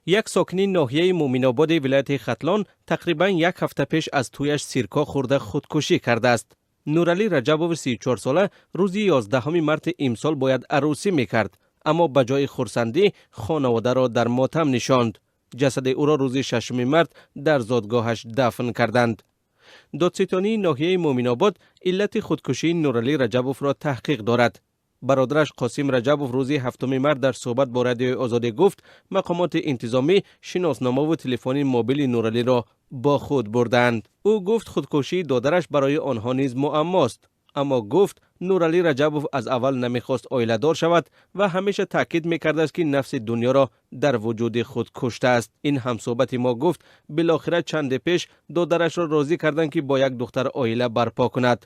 Як сокини ноҳияи Муъминободи вилояти Хатлон тақрибан як ҳафта пеш аз тӯяш сирко хӯрда худкушӣ кардааст. Нуралӣ Раҷабов, 34 сола, рӯзи 11 марти имсол бояд арӯсӣ мекард, аммо ба ҷои хурсандӣ хонаводаро дар мотам нишонд. Ҷасади ӯро рӯзи 6 март дар зодгоҳаш дафн карданд. Додситонии ноҳияи Муъминобод иллати худкушии Нуралӣ Раҷабовро таҳқиқ дорад. Бародараш Қосим Раҷабов рӯзи 7 март дар суҳбат бо Радиои Озодӣ гуфт, мақомоти интизомӣ шиносномаву телефони мобили Нуралиро бо худ бурданд. Ӯ гуфт, худкушии додараш барои онҳо низ муаммост, аммо гуфт, Нуралӣ Раҷабов аз аввал намехост оиладор шавад ва ҳамеша таъкид мекардааст, ки нафси дунёро дар вуҷуди худ куштааст. Ин ҳамсӯҳбати мо гуфт, билохира чанде пеш додарашро розӣ карданд, ки бо як духтар оила барпо кунад.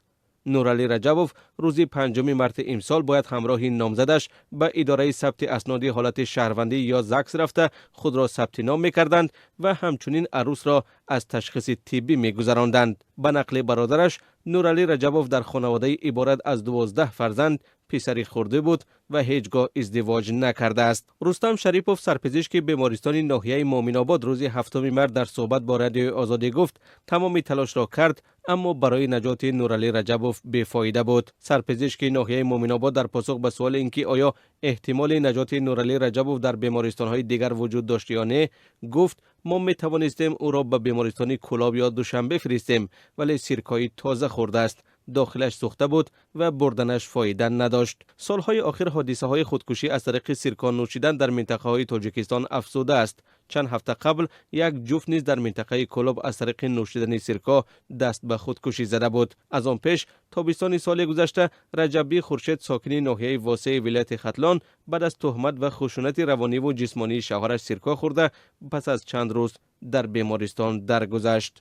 Нуралӣ Раҷабов рӯзи 5 марти имсол бояд ҳамроҳи номзадаш ба идораи сабти асноди ҳолати шаҳрвандӣ ё ЗАГС рафта, худро сабти ном мекарданд ва ҳамчунин арӯсро аз ташхиси тиббӣ мегузаронданд. Ба нақли бародараш, Нуралӣ Раҷабов дар хонаводаи иборат аз 12 фарзанд писари хурдӣ буд ва ҳеҷ гоҳ издивоҷ накардааст. Рустам Шарипов, сарпизишки бемористони ноҳияи Муъминобод, рӯзи 7 март дар суҳбат бо Радиои Озодӣ гуфт, тамоми талошро кард, аммо барои наҷоти Нуралӣ Раҷабов бефоида буд. Сарпизишки ноҳияи Муъминобод дар посух ба суоли ин ки оё эҳтимоли наҷоти Нуралӣ Раҷабов дар бемористонҳои дигар вуҷуд дошт ё не, гуфт, мо метавонистем ӯро ба бемористони Кӯлоб ё Душанбе фиристем, вале сиркои тоза хӯрдааст, дохилаш сӯхта буд ва бурданаш фоида надошт. Солҳои охир ҳодисаҳои худкушӣ аз тариқи сирко нӯшидан дар минтақаҳои Тоҷикистон афзудааст. Чанд ҳафта қабл як ҷуфт низ дар минтақаи Кӯлоб аз тариқи нӯшидани сирко даст ба худкушӣ зада буд. Аз он пеш, тобистони соли гузашта, Раҷабӣ Хуршед, сокини ноҳияи Восеи вилояти Хатлон, баъд аз туҳмат ва хушунати равониву ҷисмонии шавҳараш сирко хӯрда, пас аз чанд рӯз дар бемористон даргузашт.